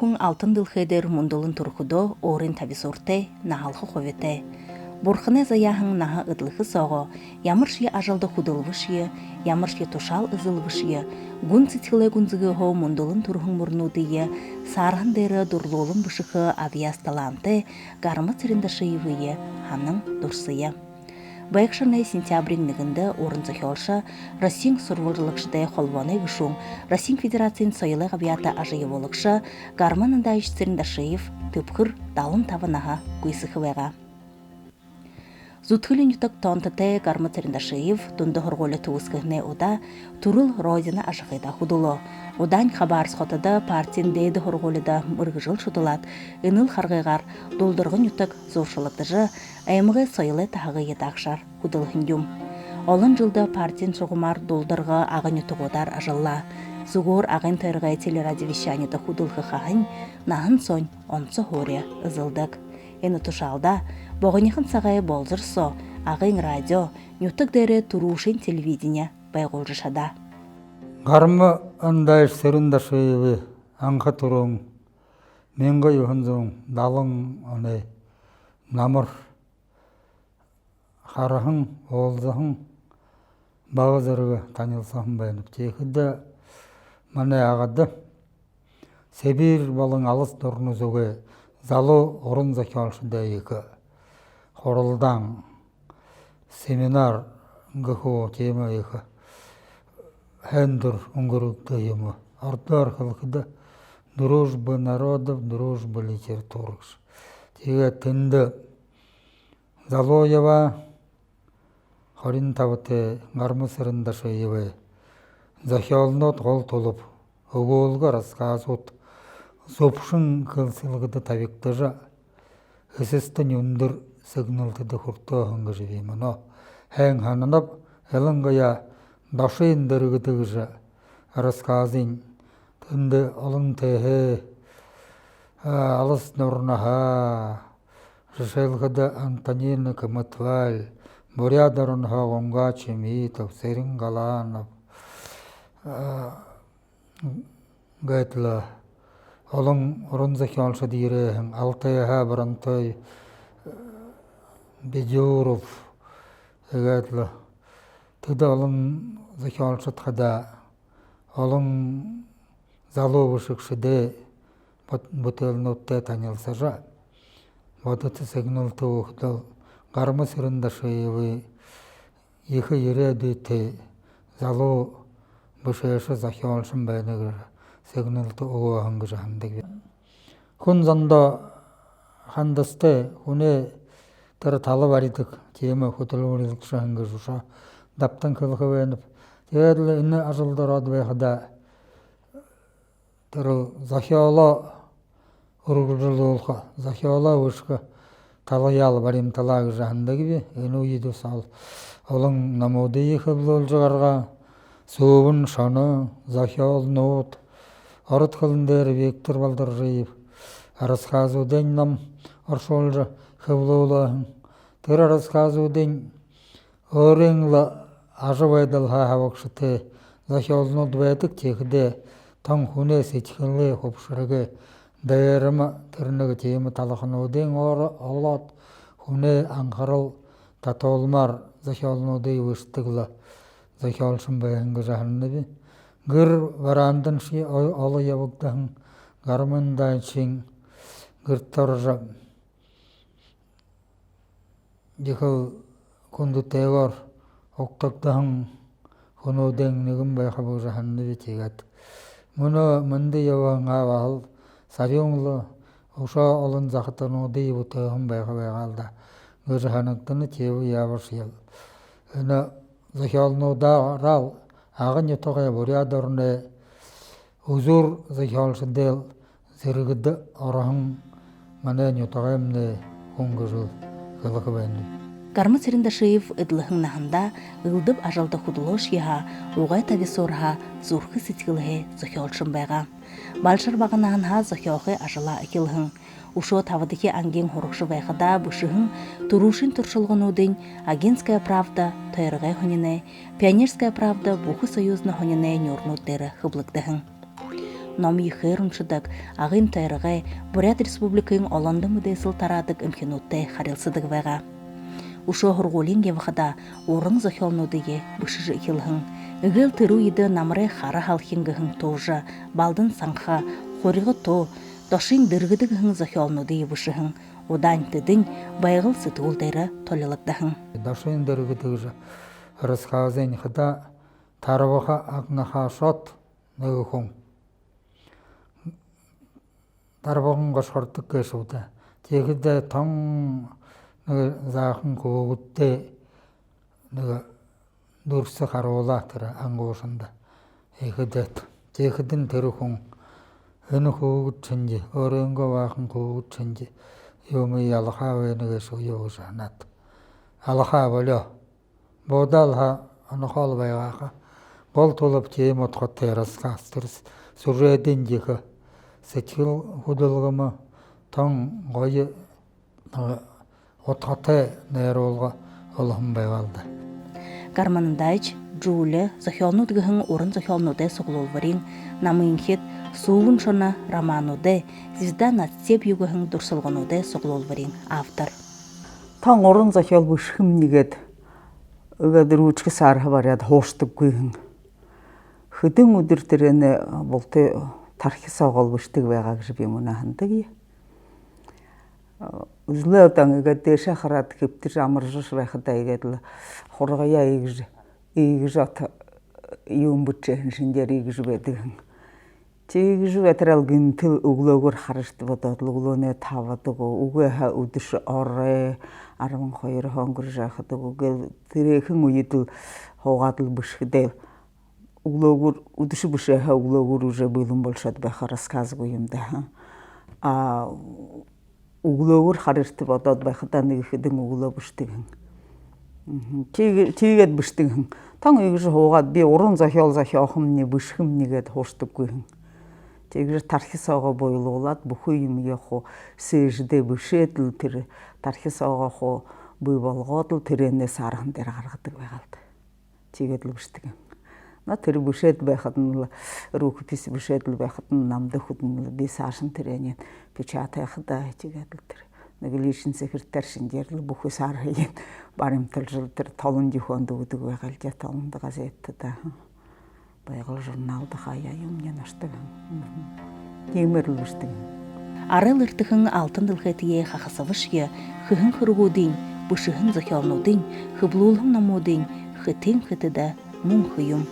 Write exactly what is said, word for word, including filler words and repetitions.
хүн алтан дэлхэй дээрэ мүндэлэн түрэхэдөө өөрын табисууртай, наһалха хубитай. Бурханай заяаһан наһа эдлэхэ соогоо ямаршье ажалда хүдэлбэшье, ямаршье тушаал эзэлбэшье, гүн сэдьхэлэй гүнзэгыһөө мүндэлэн түрэһэн мүрнүүдые саарһан дээрэ дурлуулан бэшэхэ абьяас талаантай Гарма Цырендашиевые һанан дурсая. Байгша оной сентябриин нэгэндэ уран зохёолшо, Россиин сурбалжалагшадай холбооной гэшүүн, Россиин Федерациин соёлой габьяата ажаябуулагша Гарма Нандаевич Цырендашиев тэбхэр далан табан наһа гүйсэхэ байгаа. Зүдхэлиин нютаг тоонтотой Гарма Цырендашиев дунда һургуули түгэсхэһэнэй удаа түрэл Родина ажахыдаа хүдэлөө. Удаань Хабаровск хотодо партиин дээдэ һургуулида мэргэжэл шудалаад, энэл харгыгаар Дулдаргын нютаг зууршалагдажа, аймагай соёлой таһагые даагшаар хүдэлһэн юм. Олон жэлдэ партиин шугамаар Дулдарга, Агын нютагуудаар ажаллаа. Зүгөөр Агын тойрогой телерадиовещанида хүдэлхэ хаһань наһан соонь онсо һуури эзэлдэг. Энэ тушаалда богонихон сагай болзор соо Агын радио, нютаг дээрэ түрүүшын телевидени байгуулжа шадаа. Гарма Нандаевич Цырендашиевые анха түрүүн мянга юһэн зуун далан оной намар хараһан, уулзаһан, бага зэргэ танилсаһан байнаб. Тиихэдэ манай Агада Сибирь болон Алас Дурна зүгэй залуу уран зохёолшодой ехэ хуралдаан, семинар гэхэ гү, тиимэ ехэ һайндэр үнгэргэгдэһэн юм. Ородоор хэлэхэдэ, «Дружба народов, дружба литератур» гэжэ. Тиигээд тэндэ залуу ябаа, хорин табатай Гарма Цырендашиевай зохёолнууд гол түлэб, үгүүлгэ рассказууд зүбшэн хэлсэлгэдэ табигдажа, эсэстэнь үндэр сэгнэлтэдэ хүртөөһэн гэжэ би мүнөө һайн һананаб. Илангаяа «Дошын дэргэдэ» гэжэ рассказынь тэндэ олон тээһээ, а, Алас Дурнаһаа, жэшээлхэдэ, Антонина Кымытваль, Буряад оронһоо Гунга Чимитов, Цырен Галанов, а, гээд лэ олон уран зохёолшод ерээ һэн, Алтайһаа Бронтой, э, Бедюров, иигээд лэ тэдэ олон зохёолшод хадаа олон залуу бэшэгшэдэй бут-, бүтээлнүүдтэй танилсажа, бодото сэгнэлтэ үгэхэдэл, Гарма Цырендашиевые ехэ ерээдүйтэй залуу бэшээшэ, зохёолшон байна гэжэ сэгнэлтэ үгөөһэн гэжэ һанадагби. Хүн зондоо хандасатай, хүнэй тэрэ тала баридаг, тиимэ хүтэлбэрилэгшэ һэн гэжэ үшөө дабтан хэлэхэ байнаб. Тиигээд лэ энэ ажалда ороод байхадаа тэрэл зохёолоо үргэлжэлүүлхэ, зохёолоо бэшэхэ талаяал баримталаа гэжэ һанадагби. Энэ үедэ баһал олон номуудые хэблүүлжэ гаргаа. «Сүүбэн шоно», «Зохёолнууд», ород хэлэн дээрэ Виктор Балдоржиев рассказуудайнь ном оршуулжа хэблүүлээ һэн. Тэрэ рассказуудынь өөрын лэ ажабайдалһаа хабагшатай зохёолнууд байдаг. Тиихэдээ тон хүнэй сэдьхэлэй хүбшэргэ дээрэмэ тэрэ нэгэ тиимэ талхануудынь оро-, олоод, хүнэй анхарал татуулмаар зохёолнуудые бэшэдэг лэ зохёолшон байһан гэжэ һананаб. Гэр бараандань шье о-, оло ябагдаһан Гарма Нандаевичай гэртэ орожо, ехэл хүндэтэйгөөр угтагдаһан хүнүүдэй нэгэн байхаб гэжэ һананаб. Тиигээд мүнөө мэндэ ябаһан ааб баһал сарюун лэ, үшөө олон захатануудые бүтээһэн байха байгаал даа гэжэ һанагдана. Тиибэ яабашьел, энэ зохёолнуудаараа Агын нютагай, Буряад ороной үзүүр зохёолшодой зэргэдэ ороһон манай нютагаймнай хүн гэжэл хэлэхэ байнаб. Гарма Цырендашиев эдлэһэн наһандаа элдэб ажалда хүдэлөөшье һаа, угай табисуурһаа, зүрхэ сэдьхэлһээ зохёолшон байгаа. Балшар бага наһанһаа зохёохы ажалаа эхилһэн. Үшөө табадахи ангиин һурагша байхадаа бэшэһэн түрүүшын туршалгануудынь «Агинская правда», «Тойрогой һонинай», «Пионерская правда», «Бүхэсоюзна һонинай» нюурнууд дээрэ хэблэгдэһэн. Ном ехээр уншадаг, Агын тойрогой, Буряад Республикын олондо мэдээсэл тараадаг эмхинүүдтэй харилсадаг байгаа. Үшөө һургуулиин ябахадаа уран зохёолнуудые бэшэжэ эхилһэн. Эгээл тэрэ үедэ «Намарай хара һалхин» гэһэн туужа, «Балдан санха», «Хурьга туу», «Дошын дэргэдэ» гэһэн зохёолнуудые бэшэһэн. Удаань тэдэнь «Байгал» сэтгүүл дээрэ толилогдоһон. «Дошын дэргэдэ» гэжэ рассказынь хадаа тарбаха агнахаа ошоод, нэгэ хүн тарбаган гошхордог гээшэ бэзэ. Тиихэдэ тон нэгэ заахан хүүгэдтэй нэгэ дүрсэ харуулаа тэрэ ангуушанда. Тиихэдэ, тиихэдэнь тэрэ хүн: «Энэ хүүгэд шэнги, өөрынгөө баахан хүүгэд шэнги, юумые алахаа байна гээшэ гү?» — гэжэ һанаад. Алахаа болёо. Буудаа һаа, онохоол байгаа ха. Гол түлэб тиимэ удхатай рассказ, тэрэ сюжедынь ехэ сэдьхэл хүдэлгэмэ, тон гоё, э, удхатай найруулга олоһон байгаал даа. Гарманан Дайч, «Жули», «Зохёолнууд» гэһэн уран зохёолнуудай суглуулбариин, «Намынхид», «Сүүгэн шоно» романуудай, «Звезда над степью» гэһэн дурсалгануудай суглуулбариин автор. Тон уран зохёол бэшэхэмни гээд, гээд ручка саарһа баряад һуушадаггүй һэн. Хэдэн үдэр тэрэнээ булта тархи соогоол бэшэдэг байгаа гэжэ би мүнөө һанадаг. Үзлөө, одоо иигээд дээшээ хараад хэбтэжэ амаржа байхадаа, иигээд лэ хургаяа иигэжэ, иигэжэ ото юумэ бэшэһэн шэнгеэр иигэжэ байдаг һэн. Тиигэжэ байтараа гэнтэ л үглөөгүүр харашта бодоод лэ, үглөөнэй табада гү, үгы һаа үдэшэ орой, арбан хоёр һаа үнгэржэ байхада гү, гээл тэрээхэн үедэ л һуугаад лэ бэшэхэдээ, үглөөгүүр, үдэшэ бэшээ һаа, үглөөгүүр уже бэлэн болошоод байха рассказ гү юм даа. А үглөөгүүр харашта бодоод байхадаа нэгэ хэдэн үглөө бэшэдэг һэн. Мгм. Тиигэ-, тиигээд бэшэдэг һэн. Тон иигэжэ һуугаад, би уран зохёол зохёохомни, бэшэхэмни гээд һуушадаггүй һэн. Тиигэжэ тархи соогоо буйлуулаад, бүхы юумэеэ хуу сээжэдээ бэшээд лэ, тэрэ тархи соогоо хуу бии болгоод лэ, тэрээнээ саарһан дээрэ гаргадаг байгаал даа. Тиигээд лэ бэшэдэг һэн. Но тэрэ бэшээд байхадань лэ, рукопись бэшээд лэ байхадань намда үгэдэнь лэ, би саашань тэрээниие печатайхадаа, тиигээд лэ тэрэ нэгэ личный секретарь шэнгеэр лэ бүхы саарһыень баримталжа лэ, тэрэ толон дюхөөндэ үгэдэг байгаал даа, толондо газетэ даа, «Байгал» журналда хаяа юумэниинь ошодог һэн. Мгм. Тиимээр лэ бэшэдэг һэн. Арай л эртэхэн алтан дэлхэйтэеэ хахасабашье, хэһэн хэрэгүүдынь, бэшэһэн зохёолнуудынь, хэблүүлһэн номуудынь хэтын хэтэдэ мүнхэ юм.